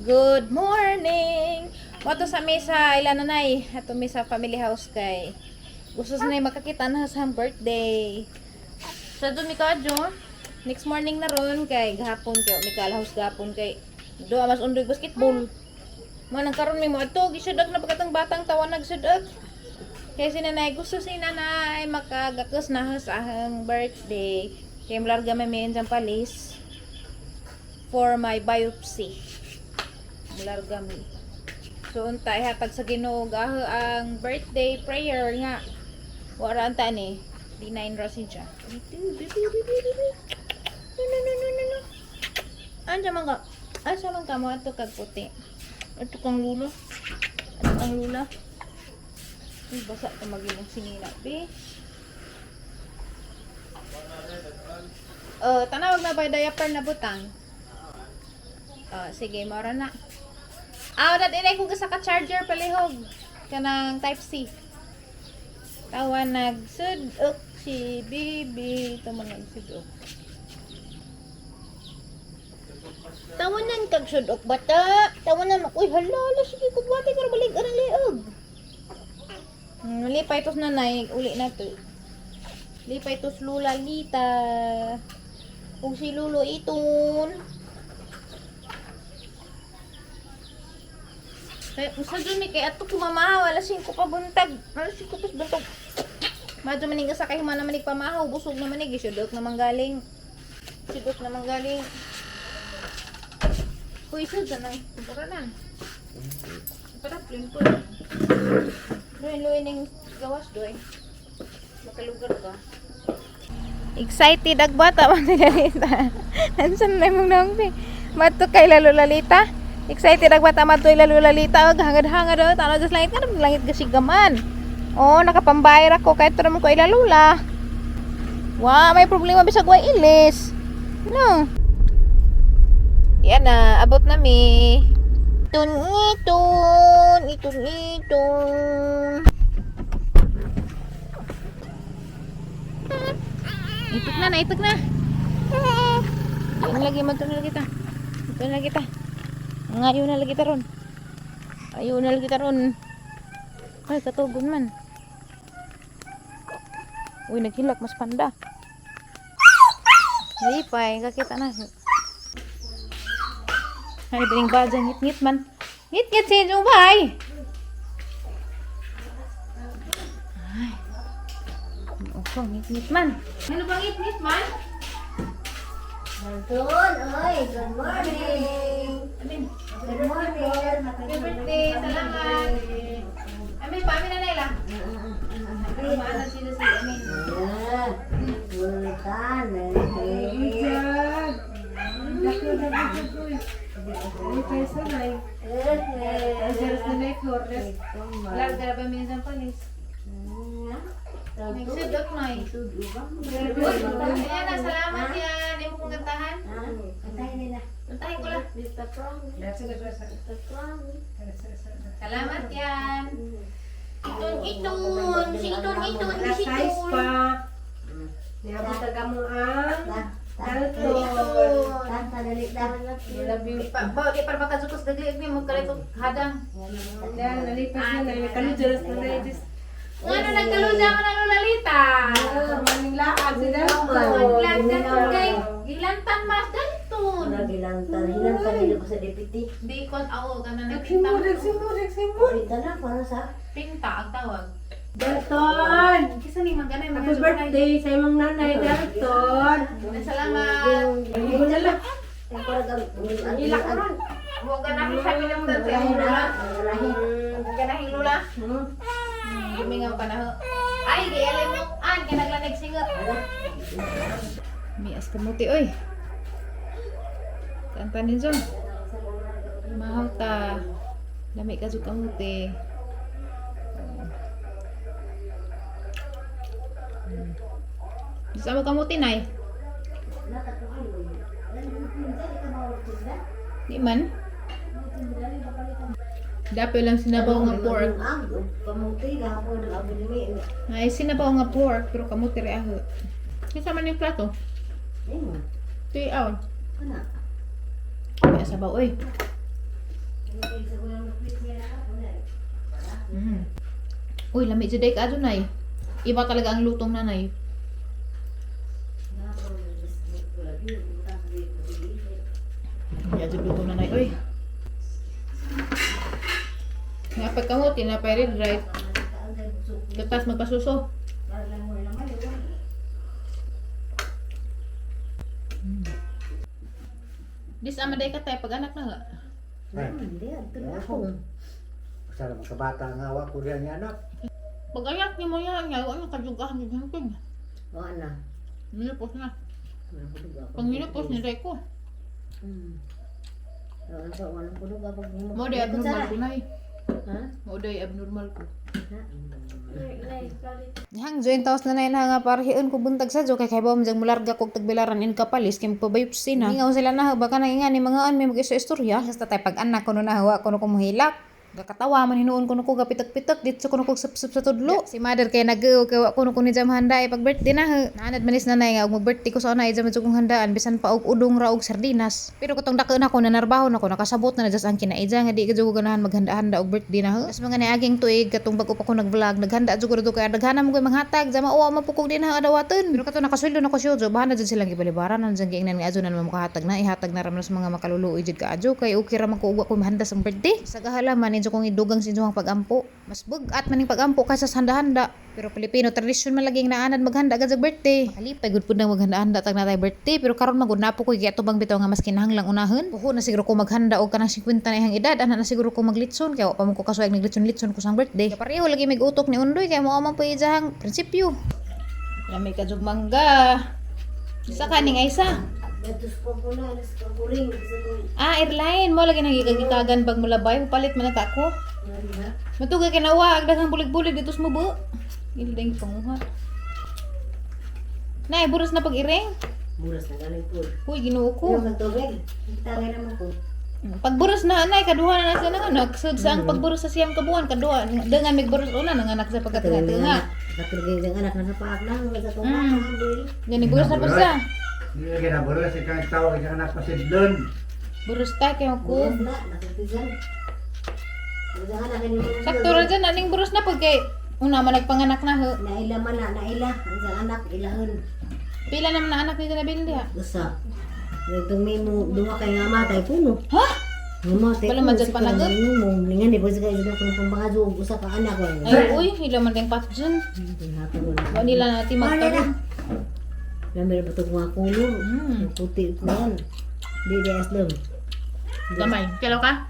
Good morning! Moto sa mesa ila nanay, ato mi sa family house kay gusto sa nay makakita na sa birthday. Sa so, mi kadyo, next morning na ron kay gahapon kay mi house gahapon kay do mas undoy basketball. Mo nang karon mi mo adto gisudag na pagkatang batang tawa nagsudag. Kay si nanay gusto si nanay makagakus na sa ahang birthday. Kay malarga may mi sa palis for my biopsy. Larga mi. So unta ihatag sa Ginoo gaho ang birthday prayer nga. Wara anta ni. D9 ra siya. No, no, no, no, no, no. Anja man ka. Asa man ka mo ato kag puti. Ato kang lula. Ato kang lula. Uy, basa ta magimong sinina, be. Oh, tanawag na ba diaper na butang? Oh, sige, maura na. Ah, dat inay ko sa ka charger palihog kanang type C. Tawa nagsudok si Bibi, tama nagsudok. Tawanan kag sudok bata. Tawanan uy hala hala sige ko bati karo balik ang liog. Lipay tos nanay uli na to. Lipay tos lula lita. Ug si lulo iton. Kaya usa jud mi kay ato kumamahaw alas 5 pa buntag. Alas 5 pa buntag. Madyo maning sa kay human naman pamahaw, busog naman ni gisudok naman galing. Sudok naman galing. Uy, sud na nang kumpara na. Para plin ko. Luin luin ning gawas doy. Makalugar ka. Excited ag bata man si Lalita. Nansan na imong naong be. Mato kay Lalo Lalita. Excited ag bata mato kay Lalo Lalita. Og hangad-hangad oh, tanaw sa langit nga langit gasigaman. Oh, nakapambayar ako kahit ra man ko ila lula. Wa, may problema bisag wa ilis. No. Yan na, abot na mi. Itun, itun, itun, itun. Itok na, naitok na. Yun lagi, magto na lagi ta. Ito na lagi ta. Ngayon na lagi ta ron. Ayun na lagi ta ron. Ay, katugon man. Uy, naghilak, mas panda. Lipay, kakita na. Ay, bining badya, ngit-ngit man. Ngit-ngit si Jubay! Ay. Opo, ngit-ngit man. Ano ba ngit-ngit man? Dalton, oy, good morning. Amin. Good morning. Happy birthday, salamat. Amin, paamin na Naila. Paano sila si Amin? Ah, Bulkan, eh. Larga na ba minsan palis? Nagsudok na eh. Uy, ayan na, salamat yan. Hindi mo kong kantahan. Kantahin ko lang. Salamat yan. Itun, itun. Si itun, itun, si Size itun. pa. Niabot na mo ang Dalton. Love you. Pa, ba, di para makazukos dagli mi mo kalito hadang. Yan, nalipas na na. Kalujaras na na. Diyos. Nga na nagkaluja ka na Lalita. Maning laag si Dalton. Maglag ka kay gilantan mas dalton. Di kon ako ka na nagpinta. Nagsimod, nagsimod, nagsimod. Pinta ang tawag. Dalton! Kisa ni manganay mga Happy birthday sa imong nanay, Dalton. Salamat. Hindi na lang. Ilak ron. Huwag ka na sa pinamtan sa imong lula. Huwag ka na lula. Gumingaw ka na ho. Ay, di alay mo. An, kinaglanig singot. Mias kamuti, oy. Kanta ni Zon. Mahaw ta. Lami ka jud kamuti. Oh. Sa mo kamuti, nay? Di man. Dapat lang sinabaw nga pork. Ay, sinabaw nga pork, pero kamuti rin ako. Kinsa man yung plato? Tuy aw. May sabaw, oy. Uy, lami jud ka adunay. Iba talaga ang lutong nanay. Iya jud lutong nanay. Uy. Nga pagkamuti na pa red right. Gatas magpasuso. Dis amaday ka tayo pag anak na nga. Hindi, adto na ako. Basta na magkabata nga wa ko diyan niya anak. Pag anak ni mo yan, nga ano kajugahan ni hangking. Wa na. Minipos na. Wala ko duga. Pag minipos ni Reko. Wala ko, wala ko duga pag Mo day abnormal ko nay. Ha? Mo day abnormal ko. Ha? Hang join taos na nay na nga para hiun ko buntag sa jo kay kay bawam jang mularga kog tagbilaran in kapalis kay magpabayupsi na. Ingaw sila na baka nang nga ni mga an may mag istorya hasta tay pag anak kuno na hawa kuno kumuhilak. Gakatawa man hinuon kuno ko gapitak-pitak ditso kuno ko sup-sup sa tudlo. Si mother kay nag kay wa kuno ko ni jam handa ay pag birthday na ha. Naanad manis na nay nga og mag-birthday ko sa una ay jam kong handaan bisan pa og udong ra og sardinas. Pero katong dako na ko nanarbaho na ko nakasabot na na just ang kinaidya nga di ka jud ko ganahan maghanda-handa og birthday na ha. As mga niaging tuig katong bago pa ko nag-vlog naghanda jud ko dito kay daghana mo koy manghatag jama uwa man pukog din ha adawaton. Pero kato nakasweldo na ko siya jo bahan na jud silang gibalibaran nan jang giingnan nga adyo na naman makahatag na ihatag na ra man sa mga makaluluoy jud kaadyo kay okay ra man ko ugwa ko mahanda sa birthday. Sa gahalaman injo kong idugang sa inyong pag-ampo. Mas bug-at man ning pag-ampo kaysa sa handa-handa. Pero Pilipino tradisyon man laging naanad maghanda agad sa birthday. Makalipay gud pud nang maghanda-handa tag natay birthday pero karon man gud napo koy giatubang bitaw nga mas kinahanglang unahon. Puho na siguro ko maghanda og kanang 50 na ihang edad ana na siguro ko maglitson kay wa pa man ko kasuwag naglitson-litson ko sang birthday. Kaya pareho lagi mig utok ni Undoy kay mao man po ijahang prinsipyo. Lami ka jug mangga. Isa ka ning isa. Gatos ko po na, alas ko kuring. Ah, airline mo lagi nang gikagikagan bag mulabay palit man na ta ko. Matugay kay nawa ag daghang bulig-bulig dito sa mubo. Ilo dang panguha. Nay, buros na pag-iring. Buras na galing po. Uy, Ginoo ko. Yung tubig. Tagay naman ko. Pagburos na anay kaduha na na siya ng anak. So, sa ang pagburos sa siyang kabuan kaduha. Dengan may buros una ng anak sa pagkatinga. Katulog yung anak nasa paak lang. Sa tungkang. Gani buros na pa siya. Hindi na ginaburo sa kang tawag sa anak pasidlon. Buros ta kay ko. Buras na. Nakatigan. Buras ang anak. Sakto ra dyan aning buros na pag kay una man nagpanganak na ho. Naila man na. Naila. Ang anak. Ilahon. Pila naman na anak ni Janabel diha. Usa. Nagtong may mo duha kay nga matay kuno. Ha? Nga matay. Wala man dyan panagot. Mo lingan di ba sa kay sa kuno pang mga usa ka anak ko. Ay, uy, hila man ding pat dyan. Wa nila natin magkaroon. Lamir ba itong mga kuno? Puti ko yan. Di di aslom. Gamay. Kailaw ka?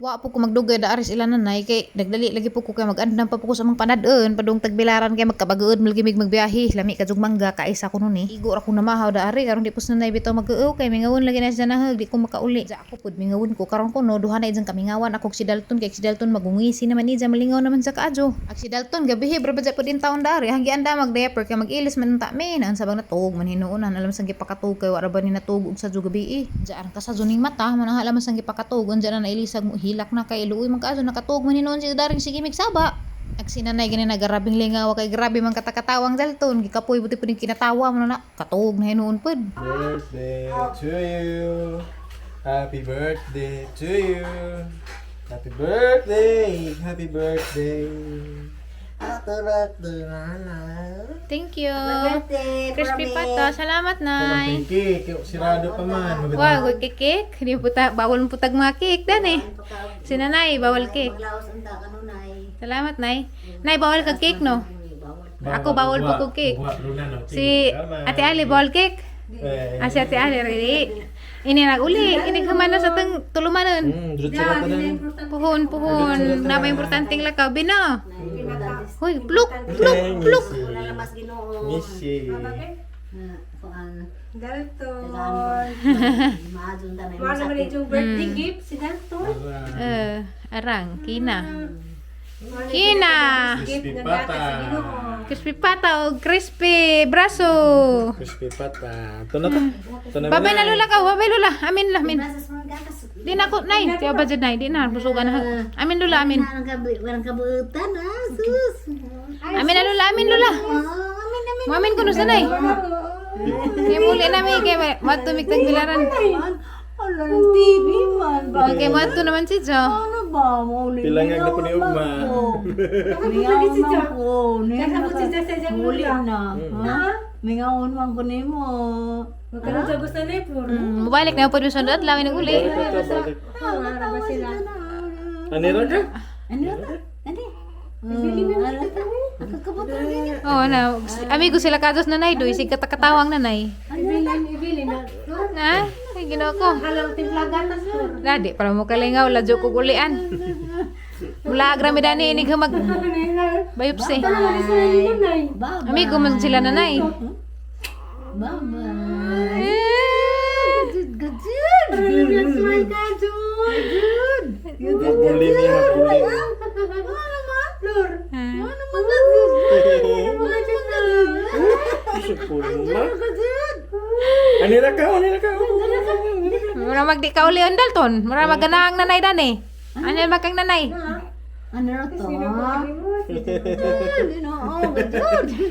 Wa po ko magdugay da aris ila nanay kay nagdali lagi po ko kay mag-andam pa po ko sa among panad-on padung tagbilaran kay magkabagood malagi mig magbiyahe lami ka jug mangga kaisa ko nun eh igo ra ko namahaw da ari karon di po sa nanay bitaw mag-uaw kay mingawon lagi na siya nahag di ko makauli ja ako pud mingawon ko karon ko no duha na ijang kamingawan ako si Dalton kay si Dalton magungisi naman ija malingaw naman sa kaadyo ak si Dalton gabi bra ba pud in taon da ari hanggi anda mag diaper kay mag-ilis man ta mi naan sabang natug man hinuonan alam sang gipakatug kay wa ra ba ni natug og sa gabi eh ja aran ka sa juning mata man ang alam sang gipakatug unja na nailisag mo hilak na kay iluoy man kaaso nakatug man hinuon si daring sige migsaba. Ag sinanay gani nagarabing lingaw kay grabe man katakatawang Dalton gikapoy buti pud kinatawa mo na katug na hinuon pud. Birthday to you. Happy birthday to you. Happy birthday. Happy birthday. Happy birthday, nanay. Thank you. Birthday, Crispy promise. pato. Salamat, Nay. Walang cake. Sirado pa man. Maganda. Wow, good cake. Hindi po ta bawal mo putag mga cake dan eh. Si Nanay, bawal cake. Maglaos ang ta kanunay. Salamat, Nay. Nay, bawal ka cake, no? Bawal. Ako bawal po ko cake. Si Ate Ali, bawal cake. Eh. Ah, si Ate Ali, really. Ini nag-uli. Ini kumano sa tang tulumanon. Diretso na tanan. Puhon, puhon. Napa importanteng lakaw. Bino. Hoy, pluk, pluk, pluk. Wala labas Ginoo. Missy. Na kuan. Dalton. Maadun ta na Wala naman yung birthday gift si Dalton. Eh, arang, kina. Kina. Gift Crispy nga gatas pata. sa Ginoo. Crispy pata o crispy braso. Crispy pata. Ito na to. Ito na. Babay na lula ka, babay lula. Amin la, amin. Brasas mga gatas. Di na ko, nay. Tiyo ba dyan, nay? Di na, busugan na. Amin lula, amin. Walang kabu walang kabuutan ah, sus. Amin na lula, amin lula. Oh, amin amin. Muamin ko no sa nay. Kaya muli na mi, kaya matumig tagbilaran. Ala ng TV man. Okay, mo ato naman si Jo. Ano ba? Mauli. Pilangag na po ni Ugma. Mingaon man ko. Muli na. Ha? Mingaon man ko nimo. Magkaroon sa gusto na eh, Mubalik na po sa adlaw ni uli. Balik na ta, balik. Anira ka? Ano ta? Ano? Ano ta? Nakakabot na ganyan. Oo na. Amigo sila kados nanay do, isig katakatawang nanay. Ibilin, ibilin na. Na, ay ginoo ko. Halang timpla gatas ko. Ladi, para mo kalingaw, ladyo ko gulian. Mula agrami dani inig mag bayupsi. Bye-bye. Amigo man sila nanay. Bye-bye. Eh, Good, good, good. Smile ka, Jun! Habulin niya, habulin. Ano man? Flor! Ah. Ano man? Good, Supurma. good. Anira ka, anira ka. Mura magdi ka uli on Dalton. Mura maganaang nanay dani. Ano magkang nanay? Ano na to? Oh, good,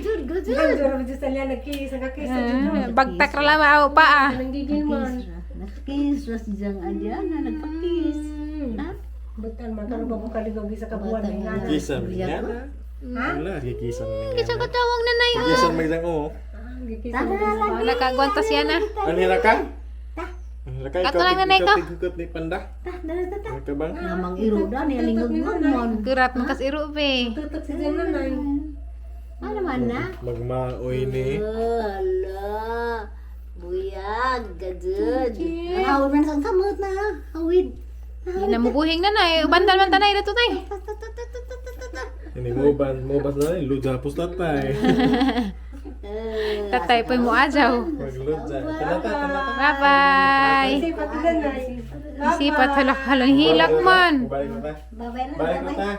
good, good. Jun, medyo sa liya, nagkis, nagkakis sa Jun. Ah, Bagtak ra lamang aw pa ah. Nanggigil man. Nakakis, ras diyang adyan na nagpakis. Ha? Butan man, karoon pa kong kaligaw sa kabuan na ingana. Kisa niya. Wala, kikisa niya. Kisa katawang nanay. Kikisa magdang oo. Gikis sa mga Nakagwanta siya na. Anira ka? Anira ka, Kato lang nanay ikaw ko. tigukot ni Panda. Ano ka ba? Namang iro da ni alingog mon. Kurat man kas iro be. Tutok si Jun nanay. Ano man na? Magmaoy ni. Ala. Buyag, gadud. Ang hawid man sa kamot na. Hawid. Di na mubuhing nanay. Bandal man tanay dato tay. Ini mo ban, mo bas na luja pus tatay. Tatay po mo ajaw. Magluja. Tanata, tanata. Bye bye. Sipat na nanay. Sipat halak halong hilak man. Balik na ta. Babay na. Balik na ta.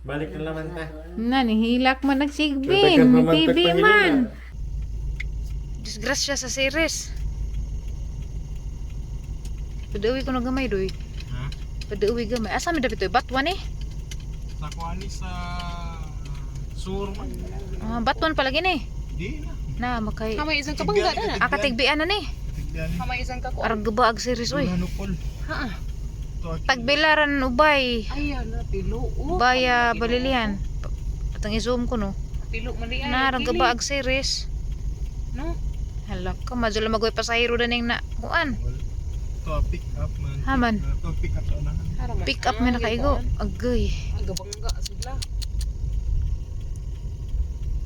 Balik na naman ta. Nani hilak man nagsigbin, Dagdagan pa man, TV tagpahilin man. na. Disgrasya sa series. Padauwi ko na gamay doy. Ha? Padauwi gamay. Asa mi dapat doy? Batwan eh. Sa kuani sa sur man. Ah, Batwan pala gini. Di na. Na makay Kamay isang kabangga na. akatigbian na ni. Kamay isang kako. Arag gabaag series oy. Nanupol. Tagbilaran ubay. Ayan na pilo. Oh, Baya balilian. Patang i-zoom ko no. Pilo man di ay. Na arag gabaag series. No? Hala ka madyo magoy pasahero daning na kuan. To pick up man. Haman. To pick up sa unahan. Pick up man nakaigo. Agay. Gabangga sila.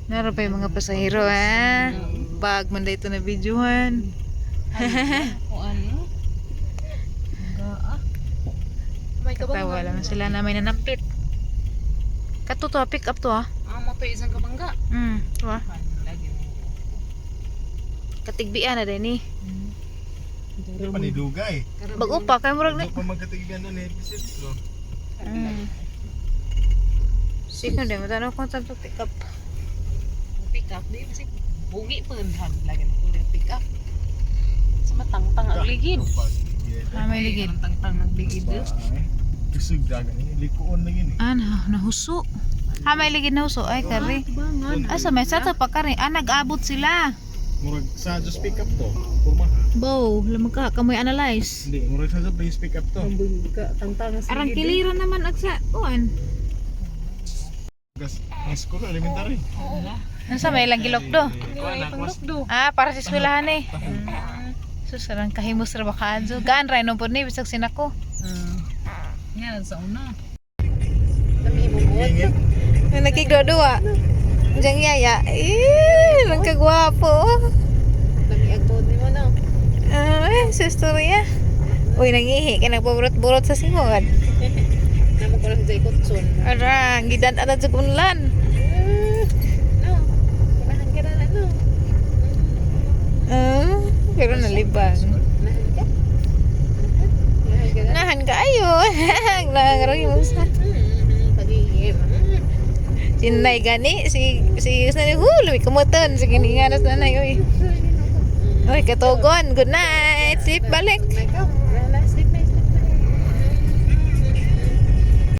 Nara pa yung mga pasahero ah. Bag man dito na videohan. O ano? Ga ah. May Tawa kabangga. lang sila na may nanampit. Kato to, ah, pick up to ah. Ah, mo to isang kabangga. To ah. Lagi. Katigbian na din eh. Di pa ni dugay. Bago pa, kay murag na. Di pa magkatigbian na ni episode. Sige na, matanaw kung saan to pick up. Pick up di kasi bugi pa lagi na ko pick up. Sa matangtang ang ligid. Ah, may ligid. Matangtang ang ligid. Kusog dagan ni likuon na gini. Ah, na, nahuso. Ah, may ligid nahuso. Ay, kari. Asa may sa pa kari. Ah, nag-abot sila. Murag sa just pick up to. Kurma. Bow, lamang ka, kamoy analyze. Hindi, murag sa just pick up to. Arang kilira naman agsa, uan. Gas, ang school elementary. Nasa may ilang gilok do. Kuan Ah, para sa eskwelahan eh. Sus, arang kahimos ra baka adyo. Gaan ra no po ni bisag sinako. Nga sa una. Nakigdodua. Diyan yaya. Eh, ang kagwapo. Namiagod ni mo no. Ah, sa istorya. Uy, nangihi ka nagpaburot-burot sa singod. Namo ko lang sa ikotson. Arang, gidan ana sa kunlan. No. Kunahan ka na na no. Ah, pero nalibang. Nahan ka? Nahan ka na? Nahan kaayo. Nangarang yung sa. Pagigil. Sinay gani si si sa hu lumi kumuton sige ni nganas nanay oy. Oy katugon. Good night. Sleep balik. Makeup.